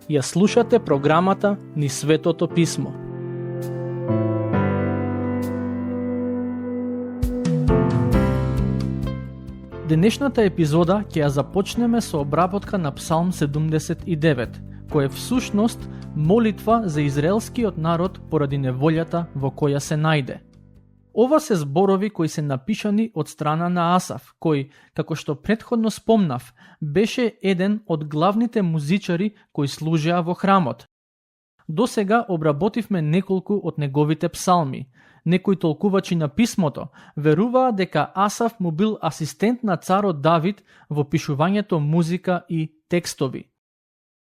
Ја слушате програмата Низ Светото Писмо. Денешната епизода ќе ја започнеме со обработка на Псалм 79, кој е всушност молитва за израелскиот народ поради неволјата во која се најде. Ова се зборови кои се напишани од страна на Асаф, кој, како што претходно спомнав, беше еден од главните музичари кои служеа во храмот. До сега обработивме неколку од неговите псалми. Некои толкувачи на писмото веруваа дека Асаф му бил асистент на царот Давид во пишувањето музика и текстови.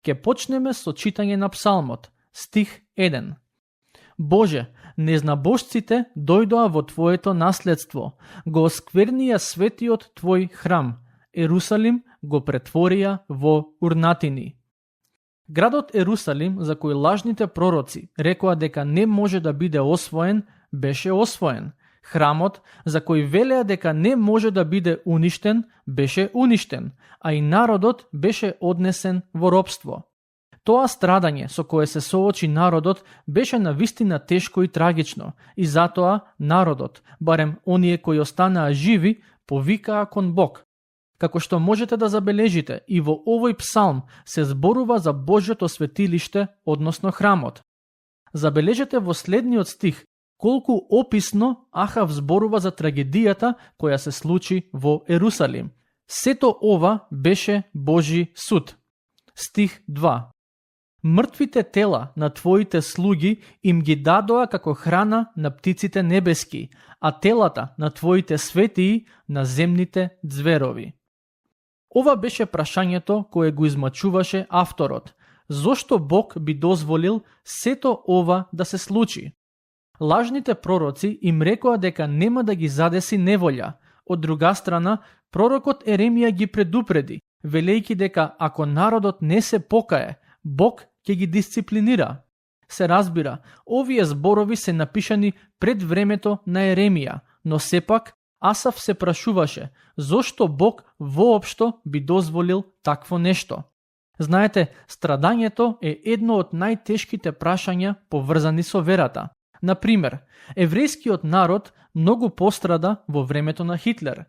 Ке почнеме со читање на псалмот, стих 1. Боже, незнабожците дојдоа во Твоето наследство, го осквернија светиот Твој храм, Ерусалим го претворија во урнатини. Градот Ерусалим, за кој лажните пророци рекоа дека не може да биде освоен, беше освоен. Храмот, за кој велеа дека не може да биде уништен, беше уништен, а и народот беше однесен во робство. Тоа страдање со кое се соочи народот беше навистина тешко и трагично, и затоа народот, барем оние кои останаа живи, повикаа кон Бог. Како што можете да забележите, и во овој псалм се зборува за Божјото светилиште, односно храмот. Забележете во следниот стих колку описно Ахав зборува за трагедијата која се случи во Ерусалим. Сето ова беше Божи суд. Стих 2. Мртвите тела на Твоите слуги им ги дадоа како храна на птиците небески, а телата на Твоите светии на земните ѕверови. Ова беше прашањето кое го измачуваше авторот. Зошто Бог би дозволил сето ова да се случи? Лажните пророци им рекоа дека нема да ги задеси неволја. Од друга страна, пророкот Еремија ги предупреди, велејќи дека ако народот не се покае, Бог ќе ги дисциплинира. Се разбира, овие зборови се напишани пред времето на Еремија, но сепак Асаф се прашуваше зошто Бог воопшто би дозволил такво нешто. Знаете, страдањето е едно од најтешките прашања поврзани со верата. Например, еврејскиот народ многу пострада во времето на Хитлер.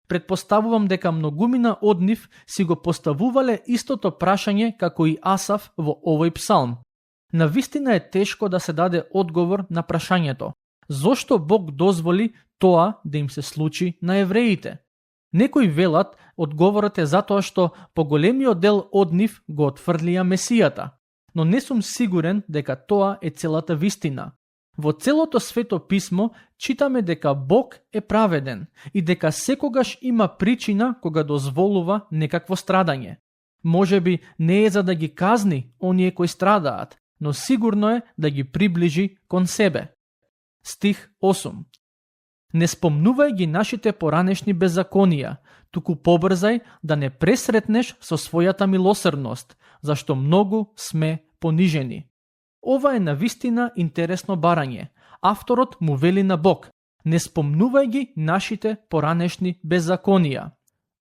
Предпоставувам дека многумина од нив си го поставувале истото прашање како и Асаф во овој псалм. Навистина е тешко да се даде одговор на прашањето. Зошто Бог дозволи тоа да им се случи на евреите? Некои велат одговорот е затоа што поголемиот дел од нив го отфрлија Месијата, но не сум сигурен дека тоа е целата вистина. Во целото Свето писмо читаме дека Бог е праведен и дека секогаш има причина кога дозволува некакво страдање. Можеби не е за да ги казни оние кои страдаат, но сигурно е да ги приближи кон себе. Стих 8. Не спомнувај ги нашите поранешни беззаконија, туку побрзај да не пресретнеш со својата милосрдност, зашто многу сме понижени. Ова е навистина интересно барање. Авторот му вели на Бог: не спомнувај ги нашите поранешни беззаконија.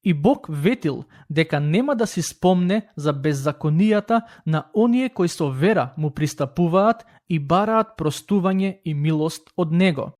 И Бог ветил дека нема да си спомне за беззаконијата на оние кои со вера му пристапуваат и бараат простување и милост од Него.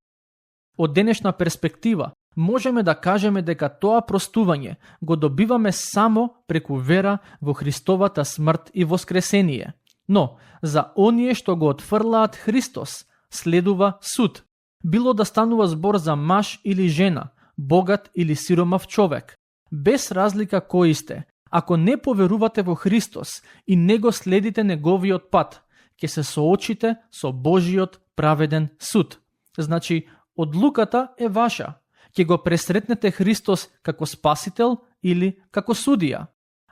Од денешна перспектива, можеме да кажеме дека тоа простување го добиваме само преку вера во Христовата смрт и воскресение. Но, за оние што го отфрлаат Христос, следува суд. Било да станува збор за маж или жена, богат или сиромав човек. Без разлика кои сте, ако не поверувате во Христос и не го следите неговиот пат, ќе се соочите со Божиот праведен суд. Значи, одлуката е ваша. Ќе го пресретнете Христос како спасител или како судија.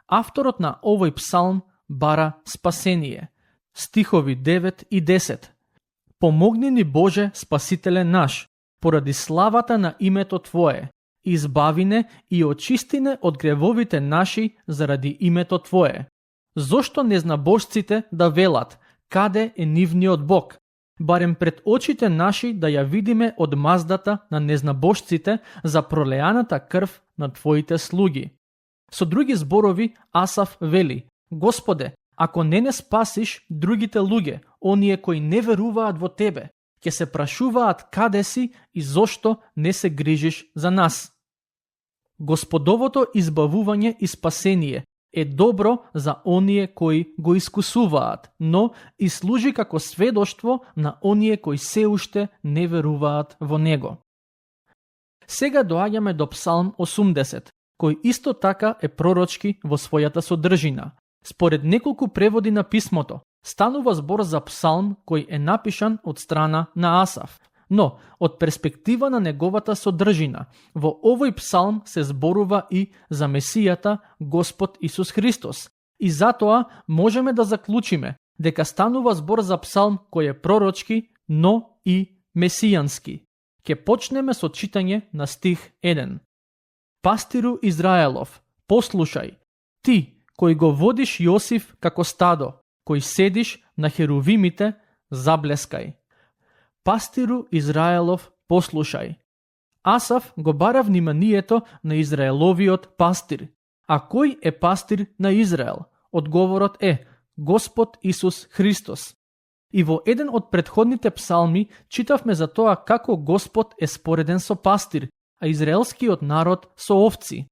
Авторот на овој псалм бара спасение. Стихови 9 и 10. Помогни ни Боже, Спасителе наш, поради славата на името Твое, избавине и очистине од гревовите наши заради името Твое. Зошто незнабожците да велат, каде е нивниот Бог? барем пред очите наши да ја видиме одмаздата на незнабожците за пролеаната крв на Твоите слуги. Со други зборови, Асаф вели: Господе, ако не спасиш другите луѓе, оние кои не веруваат во Тебе, ќе се прашуваат каде си и зошто не се грижиш за нас. Господовото избавување и спасение е добро за оние кои го искусуваат, но и служи како сведоштво на оние кои се уште не веруваат во него. Сега доаѓаме до Псалм 80, кој исто така е пророчки во својата содржина. Според неколку преводи на писмото, станува збор за псалм кој е напишан од страна на Асаф. Но, од перспектива на неговата содржина, во овој псалм се зборува и за Месијата, Господ Исус Христос. И затоа можеме да заклучиме дека станува збор за псалм кој е пророчки, но и месијански. Ке почнеме со читање на стих 1. Пастиру Израелов, послушај, ти кој го водиш Јосиф како стадо, кој седиш на херувимите, заблескај. Пастиру Израелов, послушај. Асаф го бара вниманието на Израеловиот пастир. А кој е пастир на Израел? Одговорот е Господ Исус Христос. И во еден од претходните псалми читавме за тоа како Господ е спореден со пастир, а израелскиот народ со овци.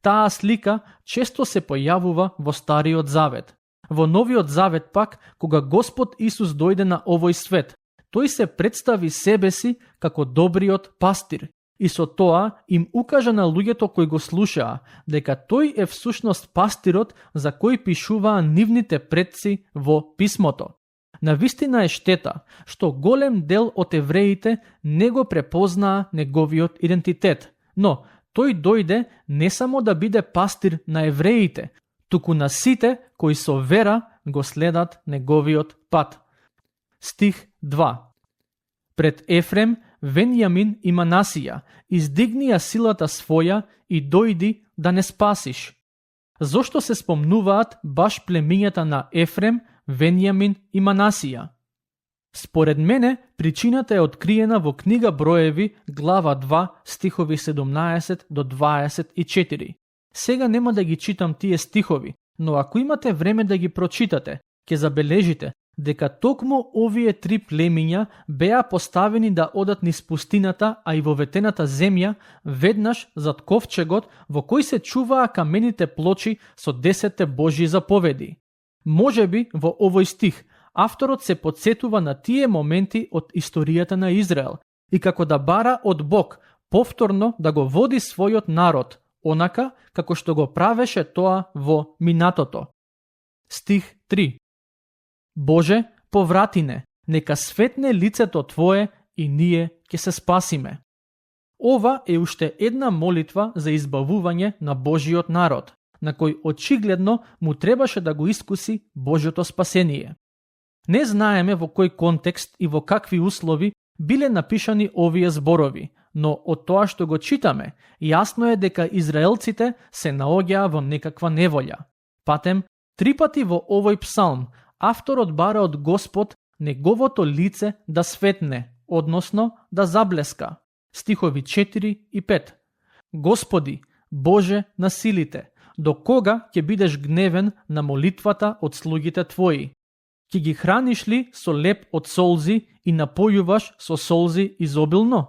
Таа слика често се појавува во Стариот Завет. Во Новиот Завет пак, кога Господ Исус дојде на овој свет, тој се представи себе си како добриот пастир и со тоа им укажа на луѓето кои го слушаа дека тој е всушност пастирот за кој пишуваа нивните предци во писмото. Навистина е штета што голем дел од евреите не го препознаа неговиот идентитет, но тој дојде не само да биде пастир на евреите, туку на сите кои со вера го следат неговиот пат. Стих 2. Пред Ефрем, Венјамин и Манасија издигнија силата своја и дојди да не спасиш. Зошто се спомнуваат баш племињата на Ефрем, Венјамин и Манасија? Според мене, причината е откриена во книга Броеви, глава 2, стихови 17 до 24. Сега нема да ги читам тие стихови, но ако имате време да ги прочитате, ќе забележите дека токму овие три племиња беа поставени да одат низ пустината, а и во ветената земја, веднаш зад ковчегот во кој се чуваа камените плочи со 10 Божји заповеди. Можеби во овој стих авторот се подсетува на тие моменти од историјата на Израел и како да бара од Бог повторно да го води својот народ, онака како што го правеше тоа во минатото. Стих 3. Боже, поврати не, нека светне лицето Твое и ние ќе се спасиме. Ова е уште една молитва за избавување на Божиот народ, на кој очигледно му требаше да го искуси Божјото спасение. Не знаеме во кој контекст и во какви услови биле напишани овие зборови, но од тоа што го читаме, јасно е дека израелците се наоѓаа во некаква неволја. Патем, 3 пати во овој псалм авторот бара од Господ неговото лице да светне, односно да заблеска. Стихови 4 и 5. Господи, Боже на силите, до кога ќе бидеш гневен на молитвата од слугите Твои? Ќе ги храниш ли со леп од солзи и напојуваш со солзи изобилно?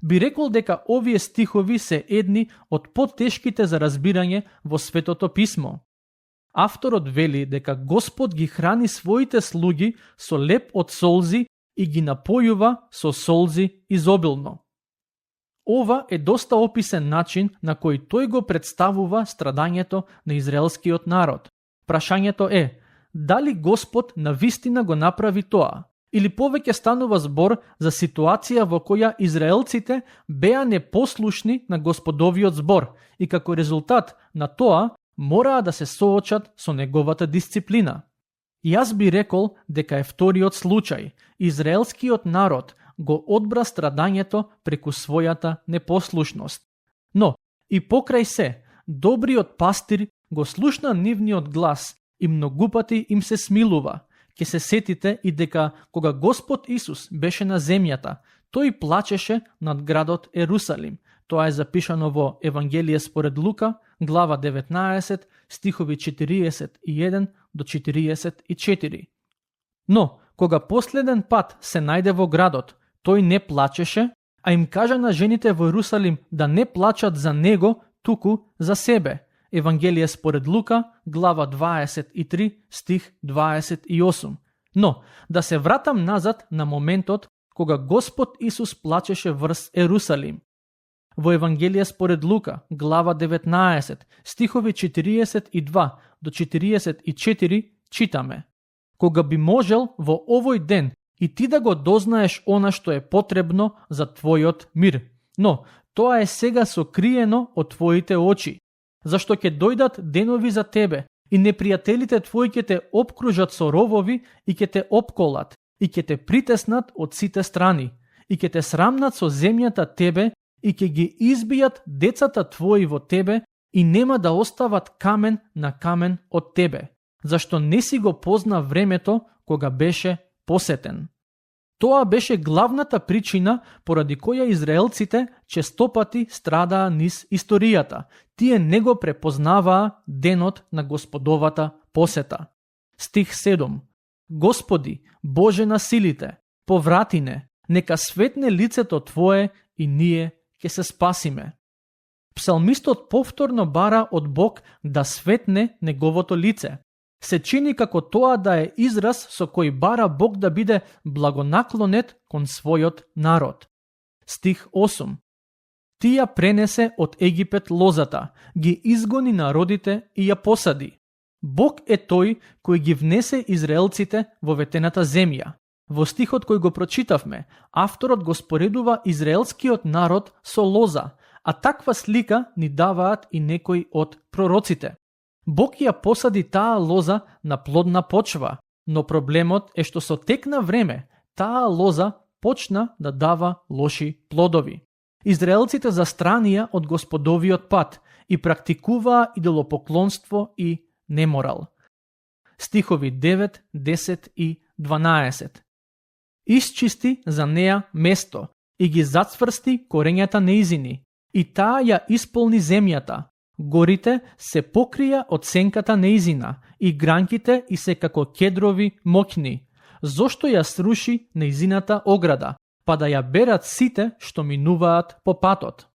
Би рекол дека овие стихови се едни од потешките за разбирање во Светото Писмо. Авторот вели дека Господ ги храни своите слуги со леп од солзи и ги напојува со солзи изобилно. Ова е доста описен начин на кој тој го представува страдањето на израелскиот народ. Прашањето е, дали Господ навистина го направи тоа? Или повеќе станува збор за ситуација во која израелците беа непослушни на Господовиот збор и како резултат на тоа мораа да се соочат со неговата дисциплина. Јас би рекол дека е вториот случај. Израелскиот народ го одбра страдањето преку својата непослушност. Но, и покрај се, добриот пастир го слушна нивниот глас и многу пати им се смилува. ќе се сетите и дека кога Господ Исус беше на земјата, тој плачеше над градот Ерусалим. Тоа е запишано во Евангелие според Лука, глава 19, стихови 41 до 44. Но, кога последен пат се најде во градот, тој не плачеше, а им кажа на жените во Ерусалим да не плачат за него, туку за себе. Евангелие според Лука, глава 23, стих 28. Но, да се вратам назад на моментот кога Господ Исус плачеше врз Ерусалим. Во Евангелие според Лука, глава 19, стихови 42 до 44, читаме: Кога би можел во овој ден и ти да го дознаеш она што е потребно за твојот мир, но тоа е сега сокриено од твоите очи, зашто ќе дојдат денови за тебе и непријателите твои ќе те обкружат со ровови и ќе те опколат и ќе те притеснат од сите страни и ќе те срамнат со земјата тебе и ќе ги избијат децата твои во тебе и нема да остават камен на камен од тебе, зашто не си го позна времето кога беше посетен. Тоа беше главната причина поради која израелците честопати страдаа низ историјата. Тие не го препознаваа денот на Господовата посета. Стих 7. Господи, Боже на силите, поврати не, нека светне лицето Твое и ние ќе се спасиме. Псалмистот повторно бара од Бог да светне неговото лице. Се чини како тоа да е израз со кој бара Бог да биде благонаклонет кон својот народ. Стих 8. Ти ја пренесе од Египет лозата, ги изгони народите и ја посади. Бог е тој кој ги внесе израелците во ветената земја. Во стихот кој го прочитавме, авторот го споредува израелскиот народ со лоза, а таква слика ни даваат и некои од пророците. Бог ја посади таа лоза на плодна почва, но проблемот е што со тек на време таа лоза почна да дава лоши плодови. Израелците застранија од Господовиот пат и практикуваа идолопоклонство и неморал. Стихови 9, 10 и 12. Исчисти за неа место и ги зацврсти корењата неизини, и таа ја исполни земјата. Горите се покрија од сенката неизина, и гранките и се како кедрови мокни. Зошто ја сруши неизината ограда, па да ја берат сите што минуваат по патот?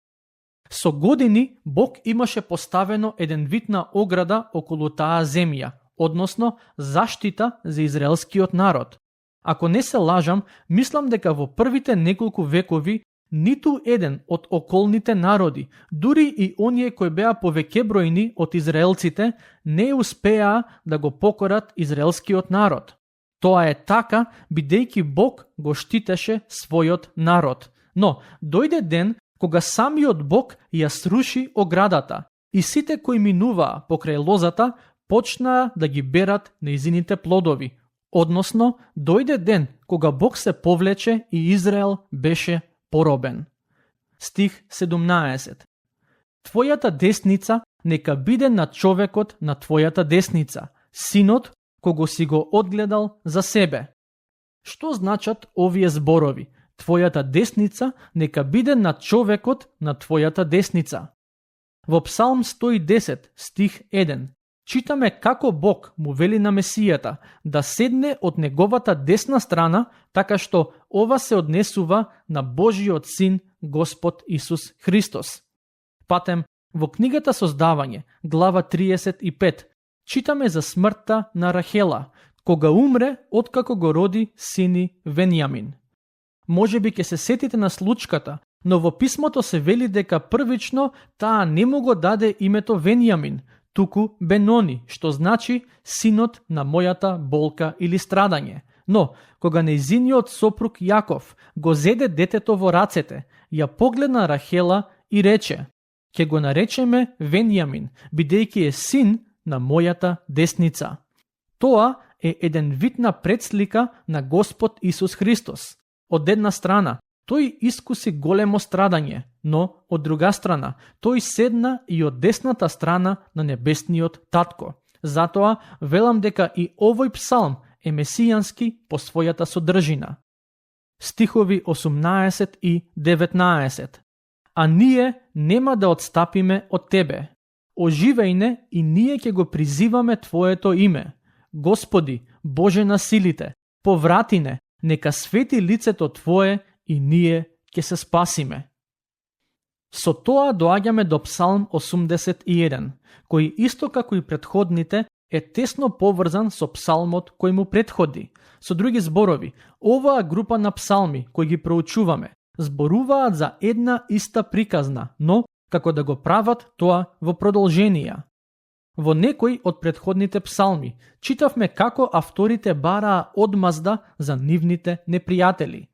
Со години Бог имаше поставено еден вид на ограда околу таа земја, односно заштита за израелскиот народ. Ако не се лажам, мислам дека во првите неколку векови ниту еден од околните народи, дури и оние кои беа повеќе бројни од израелците, не успеаа да го покорат израелскиот народ. Тоа е така, бидејќи Бог го штитеше својот народ. Но дојде ден кога самиот Бог ја сруши оградата и сите кои минуваа покрај лозата почнаа да ги берат неизините плодови. Односно, дојде ден кога Бог се повлече и Израел беше поробен. Стих 17. Твојата десница нека биде на човекот на твојата десница, синот кого си го одгледал за себе. Што значат овие зборови? Твојата десница нека биде на човекот на твојата десница. Во Псалм 110, стих 1, читаме како Бог му вели на Месијата да седне од неговата десна страна, така што ова се однесува на Божиот син Господ Исус Христос. Патем, во книгата Создавање, глава 35, читаме за смртта на Рахела, кога умре откако го роди сини Венијамин. Може би ќе се сетите на случката, но во писмото се вели дека првично таа не му го даде името Венијамин, туку Бенони, што значи синот на мојата болка или страдање. Но, кога нејзиниот сопруг Јаков го зеде детето во рацете, ја погледна Рахела и рече: ќе го наречеме Венијамин, бидејќи е син на мојата десница. Тоа е еден вид на предслика на Господ Исус Христос. Од една страна, тој искуси големо страдање, но од друга страна, тој седна и од десната страна на небесниот татко. Затоа велам дека и овој псалм е месијански по својата содржина. Стихови 18 и 19. А ние нема да отстапиме од тебе. Оживејне и ние ќе го призиваме Твоето име. Господи, Боже на силите, повратине, нека свети лицето Твое и ние ќе се спасиме. Со тоа доаѓаме до Псалм 81, кој исто како и претходните е тесно поврзан со псалмот кој му претходи. Со други зборови, оваа група на псалми кои ги проучуваме зборуваат за една иста приказна, но како да го прават тоа во продолженија. Во некој од претходните псалми читавме како авторите бараа одмазда за нивните непријатели.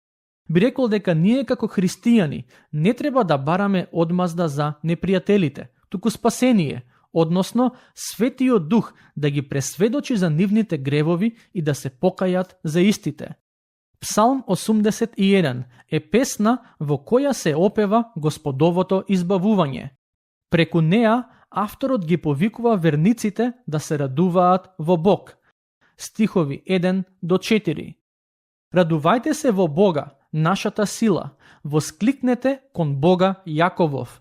Би рекол дека ние како христијани не треба да бараме одмазда за непријателите, туку спасение, односно Светиот Дух да ги пресведочи за нивните гревови и да се покајат за истите. Псалм 81 е песна во која се опева Господовото избавување. Преку неа авторот ги повикува верниците да се радуваат во Бог. Стихови 1 до 4. Радувајте се во Бога, нашата сила, воскликнете кон Бога Јаковов.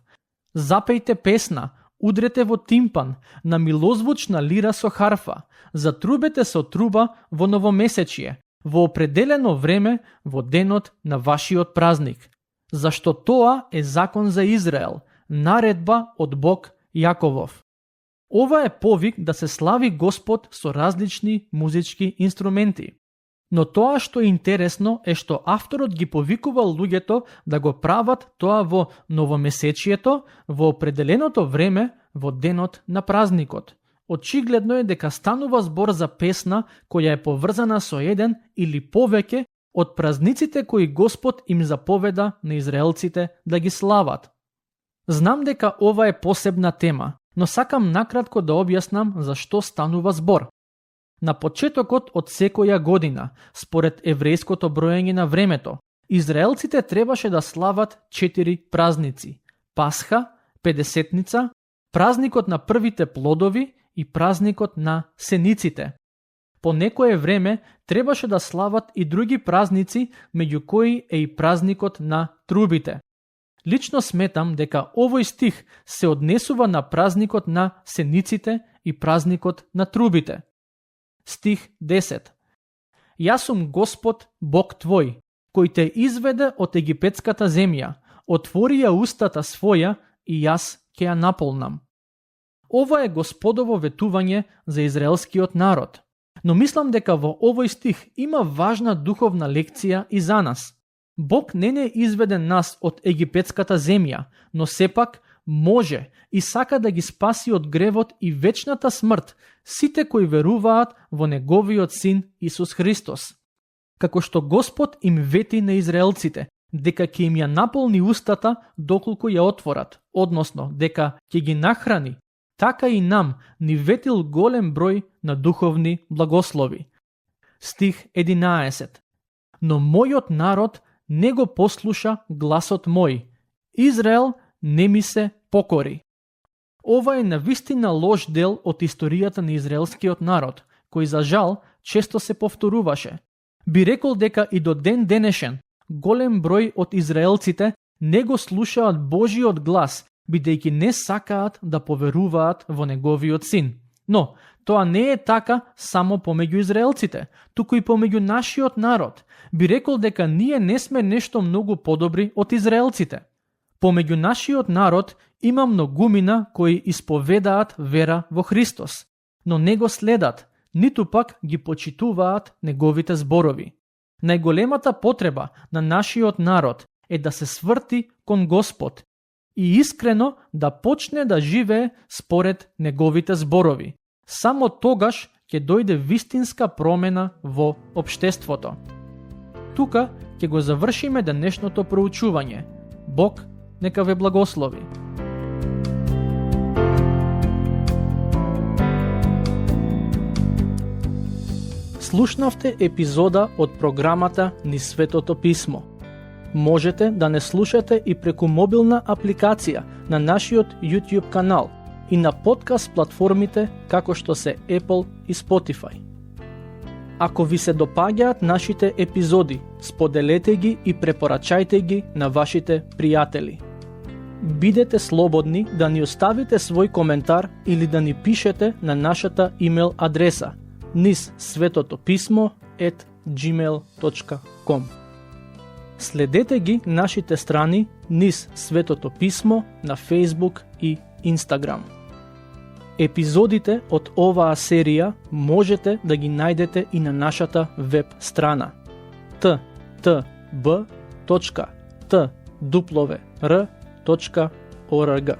Запејте песна, удрете во тимпан, на милозвучна лира со харфа, затрубете со труба во новомесечие, во определено време во денот на вашиот празник. Зашто тоа е закон за Израел, наредба од Бог Јаковов. Ова е повик да се слави Господ со различни музички инструменти. Но тоа што е интересно е што авторот ги повикува луѓето да го прават тоа во новомесечието, во определеното време, во денот на празникот. Очигледно е дека станува збор за песна која е поврзана со еден или повеќе од празниците кои Господ им заповеда на израелците да ги слават. Знам дека ова е посебна тема, но сакам накратко да објаснам за што станува збор. На почетокот од секоја година, според еврејското броење на времето, израелците требаше да слават 4 празници: Пасха, Педесетница, празникот на првите плодови и празникот на сениците. По некое време требаше да слават и други празници, меѓу кои е и празникот на трубите. Лично сметам дека овој стих се однесува на празникот на сениците и празникот на трубите. Стих 10. Јас сум Господ, Бог твој, кој те изведе од египетската земја, отвори ја устата своја и јас ќе ја наполнам. Ова е Господово ветување за израелскиот народ. Но мислам дека во овој стих има важна духовна лекција и за нас. Бог не изведе нас од египетската земја, но сепак може и сака да ги спаси од гревот и вечната смрт сите кои веруваат во неговиот син Исус Христос. Како што Господ им вети на израелците дека ќе им ја наполни устата доколку ја отворат, односно дека ќе ги нахрани, така и нам ни ветил голем број на духовни благослови. Стих 11. Но мојот народ не го послуша гласот мој. Израел не ми се покори. Ова е навистина лош дел од историјата на израелскиот народ, кој за жал често се повторуваше. Би рекол дека и до ден денешен голем број од израелците не го слушаат Божиот глас, бидејќи не сакаат да поверуваат во неговиот син. Но тоа не е така само помеѓу израелците, туку и помеѓу нашиот народ. Би рекол дека ние не сме нешто многу подобри од израелците. Помеѓу нашиот народ има многумина кои исповедаат вера во Христос, но не го следат, ниту пак ги почитуваат неговите зборови. Најголемата потреба на нашиот народ е да се сврти кон Господ и искрено да почне да живее според неговите зборови. Само тогаш ќе дојде вистинска промена во општеството. Тука ќе го завршиме денешното проучување. Бог нека ве благослови. Слушнавте епизода од програмата Низ Светото Писмо. Можете да не слушате и преку мобилна апликација на нашиот YouTube канал и на подкаст платформите како што се Apple и Spotify. Ако ви се допаѓаат нашите епизоди, споделете ги и препорачајте ги на вашите пријатели. Бидете слободни да ни оставите свој коментар или да ни пишете на нашата имейл адреса nizsvetotopисmo@gmail.com. Следете ги нашите страни Низ Светото писмо на Facebook и Instagram. Епизодите од оваа серија можете да ги најдете и на нашата веб страна ttb.twr.org.